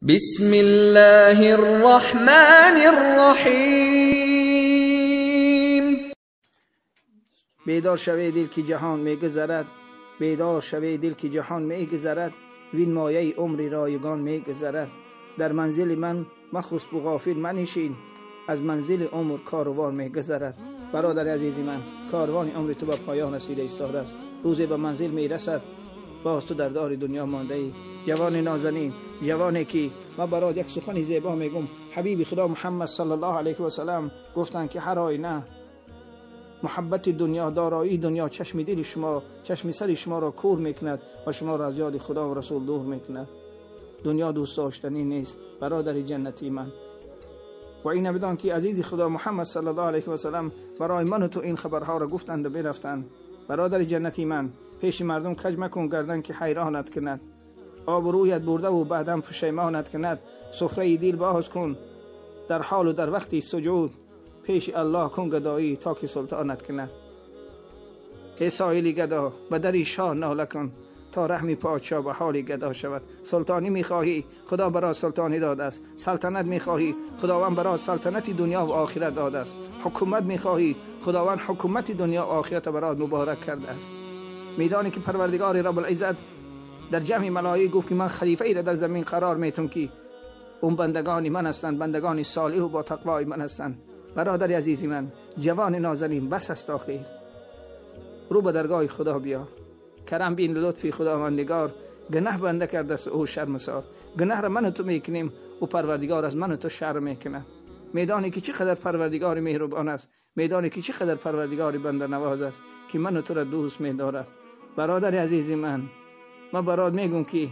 بسم الله الرحمن الرحیم. بیدار شوی دل که جهان میگذرد، بیدار شوی دل که جهان میگذرد، وین مایه عمری رایگان میگذرد. در منزل من مخسب و غافل منشین، از منزل عمر کاروان میگذرد. برادر عزیز من، کاروان عمر تو به پایان رسیده ایستاده است. روزی به منزل میرسد، باز تو در دار دنیا مانده ای. جوان نازنین، جوانی که ما برات یک سخن زیبا میگم. حبیب خدا محمد صلی الله علیه و سلم گفتند که هر آینه محبت دنیا، دارایی دنیا چشم دل شما، چشم سر شما را کور میکند و شما را از یاد خدا و رسول دور میکند. دنیا دوست داشتنی نیست برادر جنتی من. و این بدان که عزیز خدا محمد صلی الله علیه و سلم برای من و تو این خبرها را گفتند و برفتند. برادر جنتی من، پیش مردم کج مکن گردن که حیرانت کند، آبرویت برده و بعدم پشیمانت کند. سفره دل باز کن در حال و در وقتی سجود، پیش الله کن گدایی تا که سلطانت کند. ای سایل گدا به در شاه ناله کن، تا رحمی پادشاه به حال گدا شود. سلطانی میخواهی، خدا برای سلطانی داده است. سلطنت میخواهی، خداوند برای سلطنت دنیا و آخرت داده است. حکومت میخواهی، خداوند حکومت دنیا و آخرت برات مبارک کرده است. میدانی که پروردگار رب العزت در جمع ملائکه گفت که من خلیفه ای را در زمین قرار میتم که اون بندگان من هستند، بندگان صالح و با تقوای من هستند. برادر عزیزی من، جوان نازنین، بس است آخر. رو به درگاه خدا بیا، کرم بین لطفی خداوندگار. گناه بنده کرده است او شرمسار. گناه را من و تو میکنیم، او پروردگار از من و تو شرم میکنه. میدانی که چقدر پروردگار مهربان است، میدانی که چقدر پروردگار بنده نواز است که من و تو را دوست میدارد. برادر عزیزی من، من برات میگم که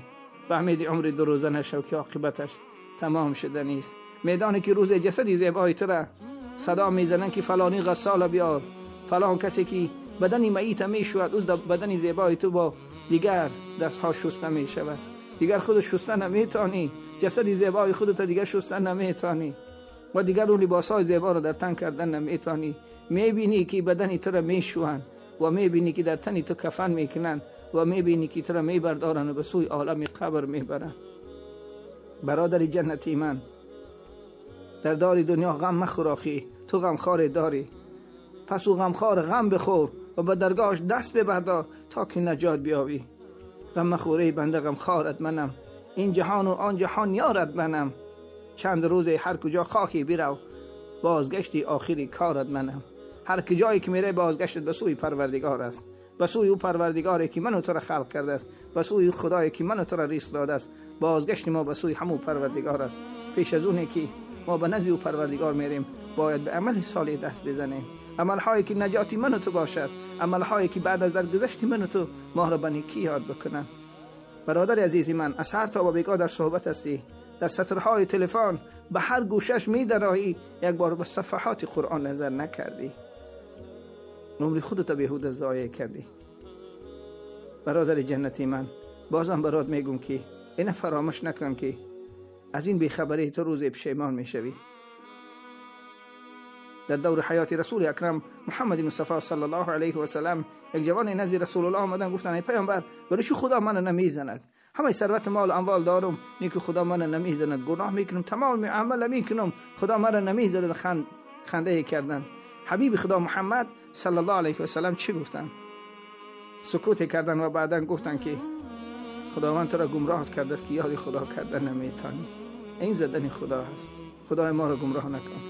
به امید عمر دو روزه نشو که عاقبتش تمام شده نیست. میدانی که روز جسدی زیبای تو را صدا میزنن که فلانی غسال بیار، فلان کسی که بدن میت میشود، او بدن زیبای تو با دیگر دستها شسته میشود. دیگر خود شسته نمیتانی، جسد زیبای خودت دیگر شسته نمیتانی و دیگر اون لباسهای زیبا رو در تن کردن نمیتانی. میبینی که بدن تو را میشوند و میبینی که در تن تو کفن میکنن و میبینی که تو را میبردارن و به سوی عالم قبر میبرن. برادر جنتی من، در دار دنیا غم مخور آخی، تو غمخوار داری. پس او غمخوار غم بخور و به درگاهش دست ببردار تا که نجات بیابی. غم مخوره بنده غمخوارت منم، این جهان و آن جهان یارت منم. چند روز هر کجا خواهی برو، بازگشتی آخری کارت منم. هر کجایی که میره بازگشتت به سوی پروردگار است، به سوی او پروردگاری که منو تو را خلق کرده است، به سوی خدایی که منو تو را رزق داده است. بازگشت ما به سوی همون پروردگار است. پیش از اونه که ما به نزد او پروردگار میریم، باید به عمل صالح دست بزنیم، عملهایی که نجاتی من و تو باشد، عملهایی که بعد از درگذشت من و تو ما را به نیکی یاد بکنن. برادر عزیزی من، از هر تا با بیگاه در صحبت هستی، در سطرهای تلفن به هر گوشش میدرایی، یک بار به صفحات قرآن نظر نکردی، عمر خودت بیهوده ضایع کردی. برادر جنتی من، بازم برات میگم که اینو فراموش نکن که از این بیخبری تو روز پشیمان میشوی. در دور حیات رسول اکرم محمد مصطفی صلی الله علیه و سلم، یک جوان نزد رسول الله آمدن، گفتن ای پیامبر، برای چی خدا منو نمیزند؟ همه ثروت مال و اموال دارم، نیکو خدا منو نمیزند، گناه میکنم، تمام عمل میکنم، خدا منو نمیزند. خنده کردن. حبیب خدا محمد صلی الله علیه و سلم چی گفتن؟ سکوت کردن و بعدا گفتن که خداوند تو را گمراه کرده است که یاد خدا کردن نمیتانی. این زدن خدا هست. خدای ما را گمراه نکن.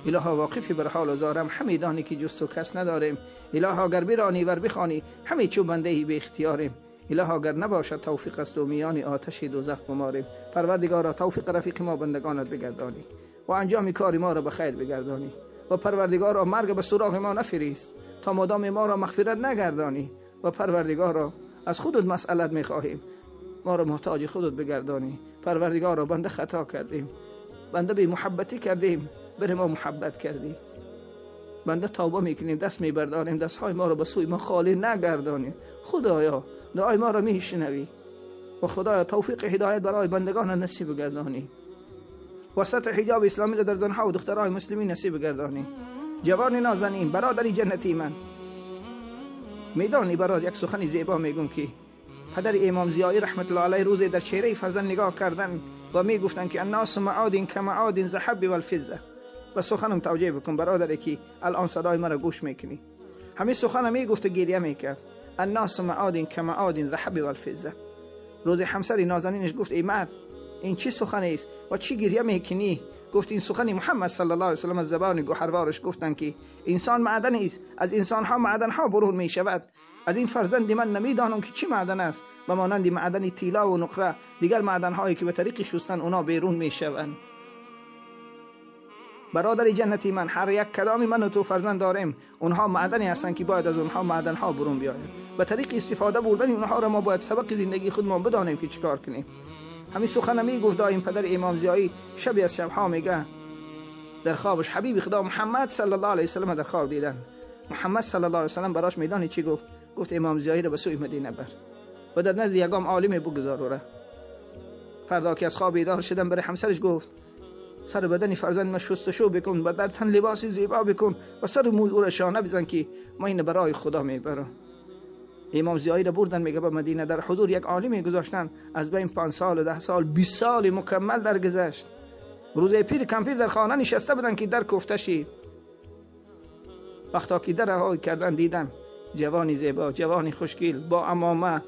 الها واقفی بر حال و زارم، همه دانی که جز تو کس نداریم. الها گر برانی ور بخوانی، همه چو بنده ای به اختیاریم. الها گر نباشد توفیق است و میان آتش دوزخ گماریم. پروردگارا توفیق رفیق ما بندگانت بگردانی و انجام کار ما را به خیر بگردانی. و پروردگارا مرگ به سراغ ما نفریست تا مادام ما را مغفرت نگردانی. و پروردگارا از خودت مسئلت میخواهیم، ما را محتاج خودت بگردانی. پروردگارا بنده خطا کردیم، بنده بی محبتی کردیم، بر ما محبت کردی. بنده توبه میکنیم، دست میبرداریم، دستهای ما را به سوی ما خالی نگردانی. خدایا دعای ما را میشنوی و خدایا توفیق هدایت برای بندگان نصیب گردانی. وسط حجاب اسلامی را در زنها و دخترهای مسلمین نصیب گردانی. جوان نازنین، برادر جنتی من، میدانی برات یک سخن زیبا میگم که پدر امام ضیایی رحمت الله علیه روزی در چهره فرزند نگاه کردن و میگفتن که الناس معادن کمعادن ذهب والفضه. و سخنم توجیه بکن برادر که الان صدای مرا گوش میکنی. همین سخنم میگفت و گریه میکرد. الناس معادن کمعادن ذهب والفضه. روز همسر نازنینش گفت ای مرد، این چه سخنی است و چی گریه میکنی؟ گفت این سخن محمد صلی الله علیه و سلم از زبان گوهروارش گفتن که انسان معدن است، از انسان ها معدن ها برون میشود. از این فرزند من نمیدانم که چی معدن است، و مانند معدن طلا و نقره دیگر معدن هایی که به طریق شستن اونا بیرون میشوند. برادر جنتی من، هر یک کلامی من و تو فرزند داریم، اونها معدنی هستند که باید از اونها معدن ها برون بیاید. به طریق استفاده بردن اونها را ما باید سبق زندگی خودمان بدانیم که چیکار کنیم. همین سخن میگفت دایم پدر امام ضیایی. شبی از شبها میگه در خوابش حبیب خدا محمد صلی الله علیه و سلم در خواب دیدن. محمد صلی الله علیه و سلم براش میدانی چی گفت؟ گفت امام ضیایی را به سوی مدینه بر و در نزد یگام عالم بگذار. را فردا که از خواب بیدار شدن برای همسرش گفت سر بدن فرزند ما شستشو بکن و در تن لباس زیبا بکن و سر موی او را شانه بزن که ما این برای خدا میبرم. امام ضیایی را بردن میگه به مدینه، در حضور یک عالمی گذاشتن. از بین 5 سال و 10 سال 20 سال مکمل درگذشت. روز پیر کمپیر در خانه نشسته بودن که در کوفته شید. وقتا که در رها کردن دیدن جوانی زیبا، جوانی خوشگل، با عمامه،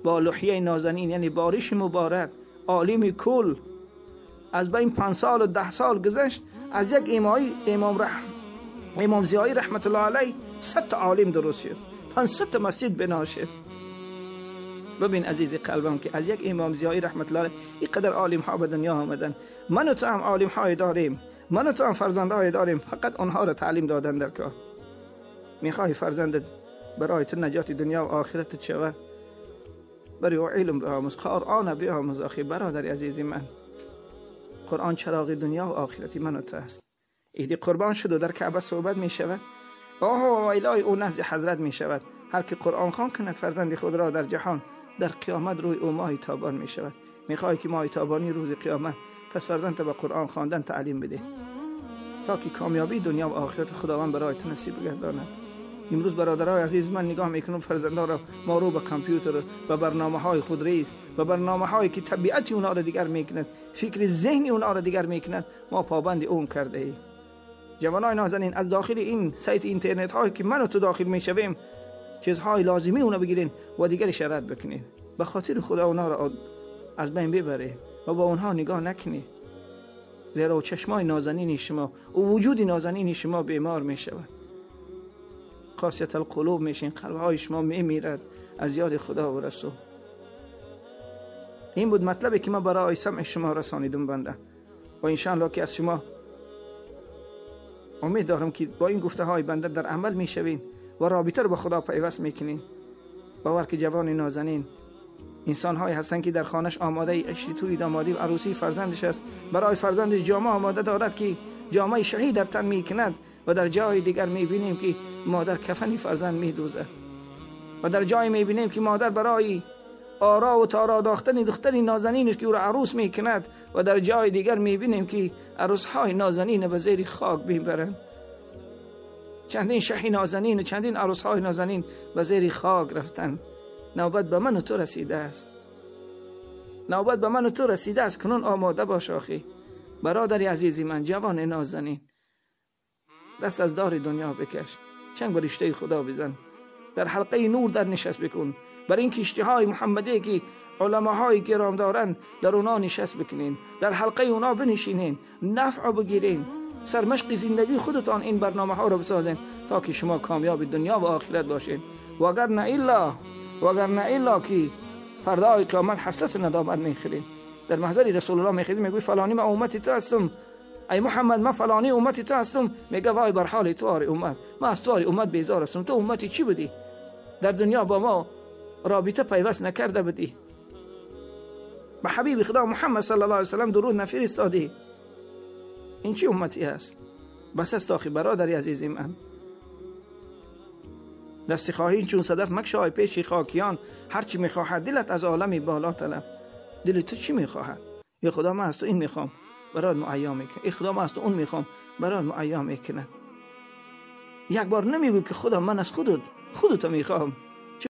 با لحیه نازنین، یعنی بارش مبارک، عالم کل. از بین 5 سال و 10 سال گذشت. از یک امام ضیایی رحمت الله علیه 100 عالم درست شد، 500 مسجد بنا شد. ببین عزیز قلبم که از یک امام ضیایی رحمت الله علیه اینقدر عالم ها به دنیا آمدن. من و تو هم عالم های داریم، من و تو هم فرزندهای داریم، فقط آنها را تعلیم دادن در کار. میخواهی فرزندت برای تو نجات دنیا و آخرت شود، برای او علم بیاموز، قرآن بیاموز. آخی برادر عزیز من، قرآن چراغ دنیا و آخرت من و تو است. ایدی قربان شد و در کعبه صحبت می شود، آه و ویلای او نزد حضرت می شود. هر که قرآن خوان کند فرزند خود را در جهان، در قیامت روی او ماه تابان می شود. میخوای که ماه تابانی روز قیامت، پس فرزند به قرآن خواندن تعلیم بده تا که کامیابی دنیا و آخرت خداوند برای تو نصیب گرداند. امروز برادرای عزیز من نگاه میکنم فرزندان را ما رو به کامپیوتر و برنامه های خود ریز و برنامه هایی که طبیعت اونا را دیگر میکند، فکر ذهنی اونا را دیگر میکند، ما پابند اون کرده ایم. جوانای نازنین، از داخل این سایت اینترنت هایی که من و تو داخل میشویم چیزهای لازمی اونا بگیرین و دیگرش رد بکنین. به خاطر خدا اونا را از بین ببره و با اونها نگاه نکنید، زیرا چشمای نازنین شما و وجود نازنین شما بیمار میشود. قاسیت القلوب میشین، قلبهای شما میمیرد از یاد خدا و رسول. این بود مطلبی که من برای سمع شما رسانیدم بنده، و انشاءالله که از شما امید دارم که با این گفته های بنده در عمل میشوین و رابطه رو با خدا پیوست میکنین. باور که جوان نازنین انسان های هستن که در خانش آماده عشق توی دامادی و عروسی فرزندش است، برای فرزندش جامه آماده دارد که جامه شهید در تن میکند، و در جای دیگر میبینیم که مادر کفنی فرزند میدوزد، و در جای میبینیم که مادر برای آرا و تارا داختن دختری نازنینش که او را عروس میکند، و در جای دیگر میبینیم که عروس های نازنین به زیر خاک میبرند. چندین شهی نازنین و چندین عروس های نازنین به زیر خاک رفتن. نوبت به من و تو رسیده است، نوبت به من و تو رسیده است. کنون آماده باش آخی برادر عزیزی من، جوان نازنین، دست از دار دنیا بکش، چنگ به رشته خدا بزن، در حلقه نور در نشست بکن، بر این کشتی های محمدی که علماهای گرام دارن در اونا نشست بکنین، در حلقه اونا بنشینین، نفع بگیرین، سرمشق زندگی خودتان این برنامه ها رو بسازین تا که شما کامیاب دنیا و آخرت باشین. وگر نه الا که فردای قیامت حسرت ندامت میخورین. در محضر رسول الله میخورین، میگوی فلانی من امتی تو هستم، ای محمد من فلانی امتی تو هستم. میگه وای بر حال تو آره امت، من از تو آره امت بیزار هستم. تو امتی چی بودی؟ در دنیا با ما رابطه پیوست نکرده بودی، به حبیب خدا محمد صلی الله علیه وسلم درود نفرستادی. این چی امتی هست؟ بس است آخی برادر عزیزی من. دست خواهی چون صدف مکشای پیش خاکیان، هرچی میخواهد دلت از عالم بالا طلب. دل تو چی میخواهد؟ ای خدا من از تو این میخوام، برات معیا میکنه. ای خدا من از تو اون میخوام، برات معیا میکنه. یک بار نمیگو که خدا من از خودت میخوام.